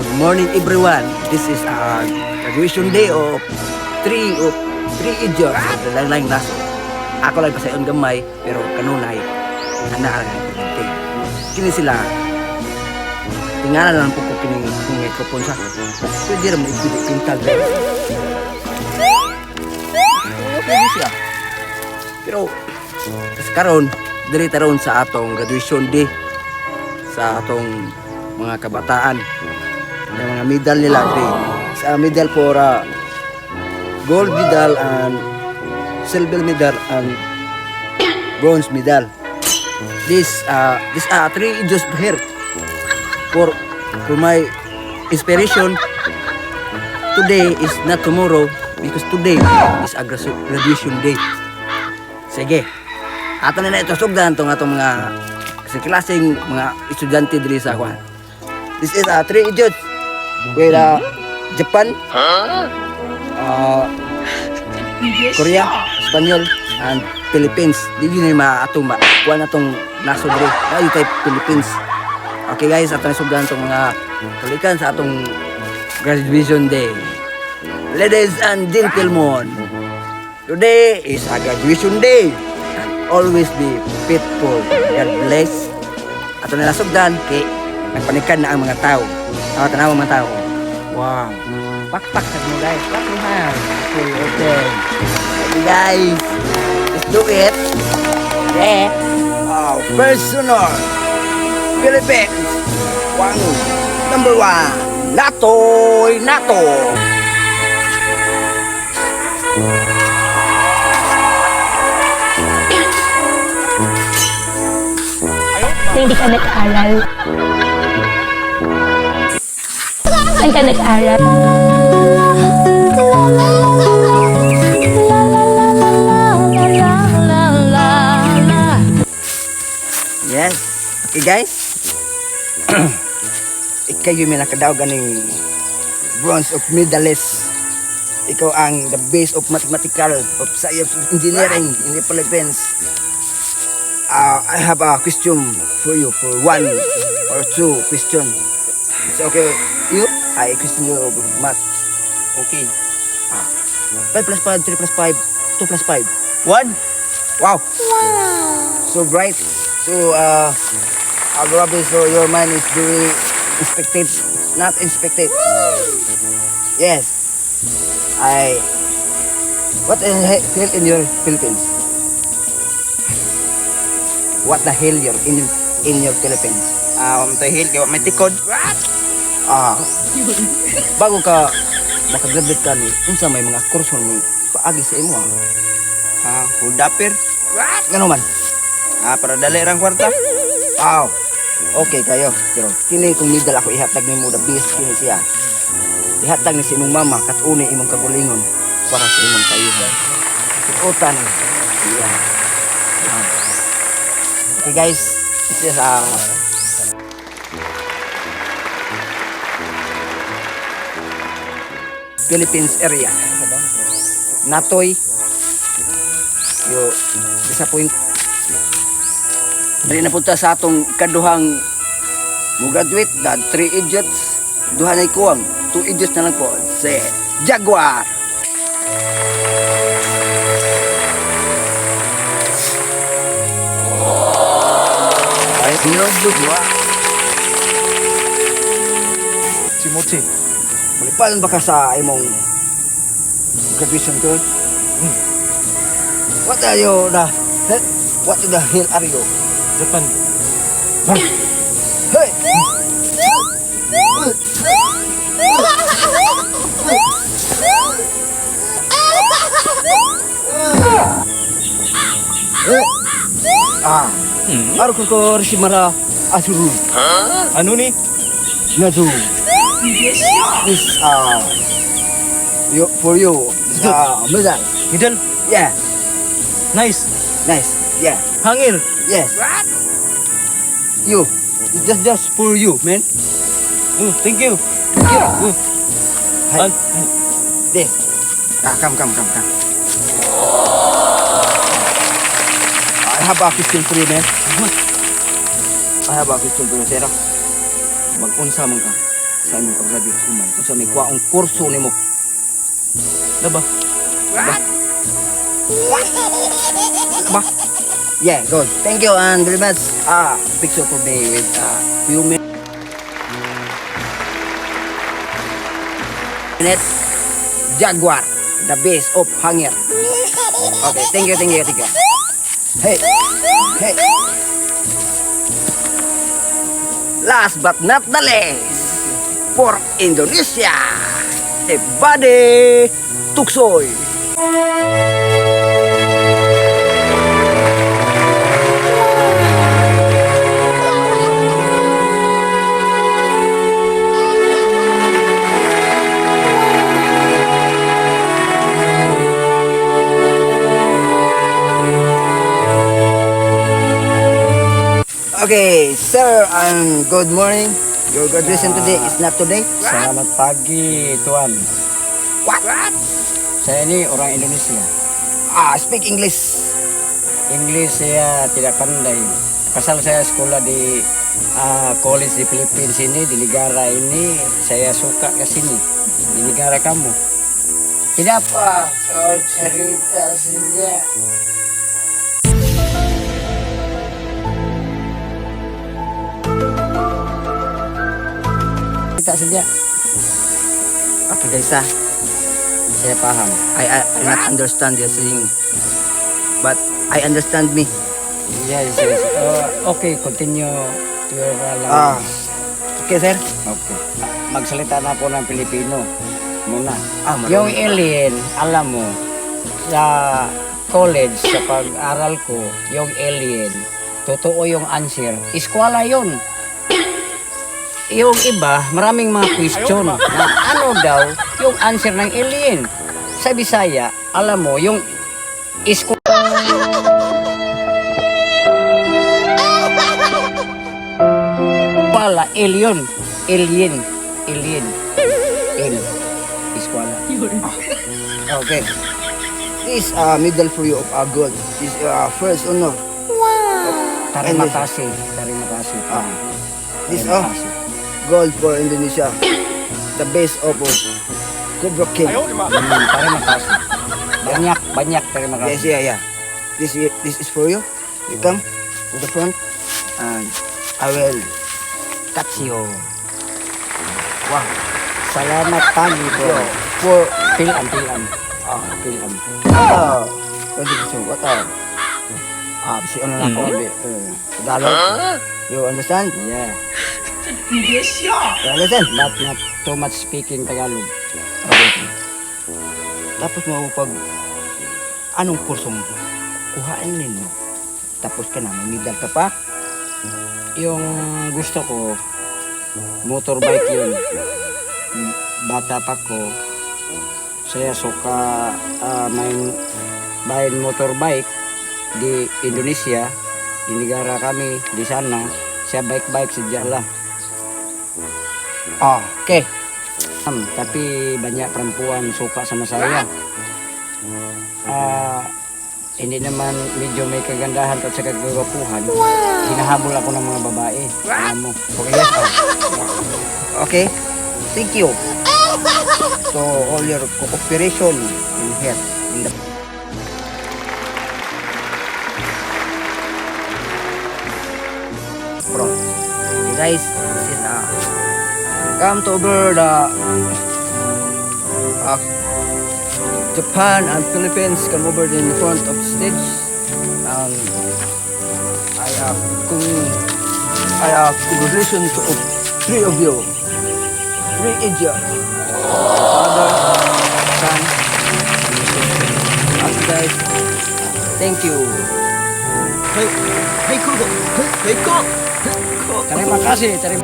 Good morning, everyone. This is a graduation day of three idiots of the Lain-Laing Nasod. Ako lang pasayon gamay, pero kanunay ana ang presidente. Kini sila, tingala lang po ko kining akong microphone sa. Pwede ra mo ipintag. Pwede siya. Pero sa karon, diri taron sa atong graduation day sa atong mga kabataan. Yung mga medal nila diri. Sa medal for gold medal and silver medal and bronze medal. This three just here for my inspiration. Today is not tomorrow because today is a graduation day. Sige. Ato na na ito sugdan tong atong mga sa klaseng mga estudyante diri sa kwan. This is three idiots with Japan, Korea, Espanyol, and Philippines. Di yun yung mga atong ma kuan atong nasod diri. Ayo kay Philippines. Okay guys, ato na sugdan tong mga kalikan sa atong graduation day. Ladies and gentlemen, today is a graduation day. And always be faithful. God bless. Ato na nasugdan kay nagpanikan na ang mga tao. Ah, tanaw ang mga tao. Wow. Pakpak sa mo, guys. Clap your hands. Okay. Okay guys. Let's do it. Yeah. Oh, personal. Philippines. One. Number one. Natoy Nato. Na hindi ka nag-aral. Saan ka nag-aral? Yes. Okay guys. Ikaw yung may nakadaog ganing bronze of medalist. Ikaw ang the base of mathematical of science of engineering in the Philippines. I have a question for you for one or two question. It's okay. You? I question you of math. Okay. Ah. 5 plus 5, 3 plus 5, 2 plus 5. One. Wow. So bright. So, grabe, so your mind is very inspected, not inspected. Yes. What the hell in your Philippines? What the hell you're in your Philippines? Ah, um, hil kay wa may tikod. Ah, bago ka makagraduate ka ni, unsa may mga kurso mo paagi sa imo? Ah? Ah, hold upper. Ngano man? Ah, para dali rang kwarta. Wow. Okay kayo. Pero kini kung medal ako ihatag nimo, the best kini siya. Ihatag ni sa imong mama kat-uni imong kagulingon para sa imong kayuhan. Suotan. Yeah. Ah. Okay guys, this is Philippines area. Natoy, you disappoint. Dili na punta sa atong kaduhang mo graduate, the three idiots, duha na kuwang, two idiots na lang po, si Jaguar. Ay, sino ba? Si Mochi. Malipayon ba ka sa imong graduation tour? What are you the What the hell are you? Japan. Hey! Eh! Ah. Aro ko ko mara asuru. Ano ni? Nazu. This you, for you. This, medal. Medal. Yeah. Nice. Nice. Yeah. Hangir. Yes. You. It's just for you, man. Oh, thank you. Thank you. Oh. Hi. An- This. Ah, come, come, come, come. I have a question for you, man. I have a question for you, sir. Mag-unsa man ka? Sa imong pag-graduate human, unsa may kuwaong kurso nimo? Laba. Ba? Yeah, good. Thank you and very much. Picture for me with few minutes. Jaguar, the base of hanger. Okay, thank you, thank you, thank you. Hey, hey. Last but not the least, for Indonesia, Ebade Tuksoy. Okay, sir, and good morning. Your graduation today is not today. Selamat pagi, Tuan. What? Saya ini orang Indonesia. Speak English. English saya tidak pandai. Pasal saya sekolah di college di Philippines ini, di negara ini, saya suka ke sini. Di negara kamu. Tidak apa, kau cerita saja. Cerita saja. Okay, guys, ah. Saya paham. I not understand your saying, but I understand me. Yes. Okay, continue your language. Okay, sir. Okay. Magsalita na ako ng Pilipino muna. Marunong Yung ka. alien, alam mo, sa college, sa pag-aral ko, yung alien, totoo yung answer, eskwela yun. Yung iba, maraming mga question na ano daw yung answer ng alien. Sa Bisaya, alam mo, yung eskwela, alien, alien, alien, al, eskwela. Okay. This medal for you of gold. This first honor. Terima kasih, terima kasih. This Terima kasih. Gold for Indonesia. The base of Cobra King. Terima kasih. Banyak, banyak terima Yes, kasih. yeah. This is for you. You come to the front, and I will Touch you. Wow. Salamat pagi po. For Pilam, pilam. Pilam. 20%. What si ano na ako, Tagalog. You understand? Yeah. You understand? But not too much speaking Tagalog. Okay. Tapos mo pag anong kurso mo? Kuhaan ninyo. Tapos ka na, may medal ka pa. Yung gusto ko, motorbike yun. Bata pa ko, saya suka main motorbike di Indonesia, di negara kami, di sana. Saya bike-bike sejak lah. Okay. Tapi banyak perempuan suka sama saya. Hindi naman medyo may kagandahan at saka kagwapuhan. Hinahabol ako ng mga babae. Alam mo. Okay, yes. Okay. Thank you to all your cooperation in here in the front. Okay, guys, this is come to over the Japan and Philippines come over in the front of stage and I congratulations to three of you, three idiots, father, son, and sister. Okay, guys, thank you. Hey, hey, Kugo. Hey, hey, Ko. Ko. Terima kasih, terima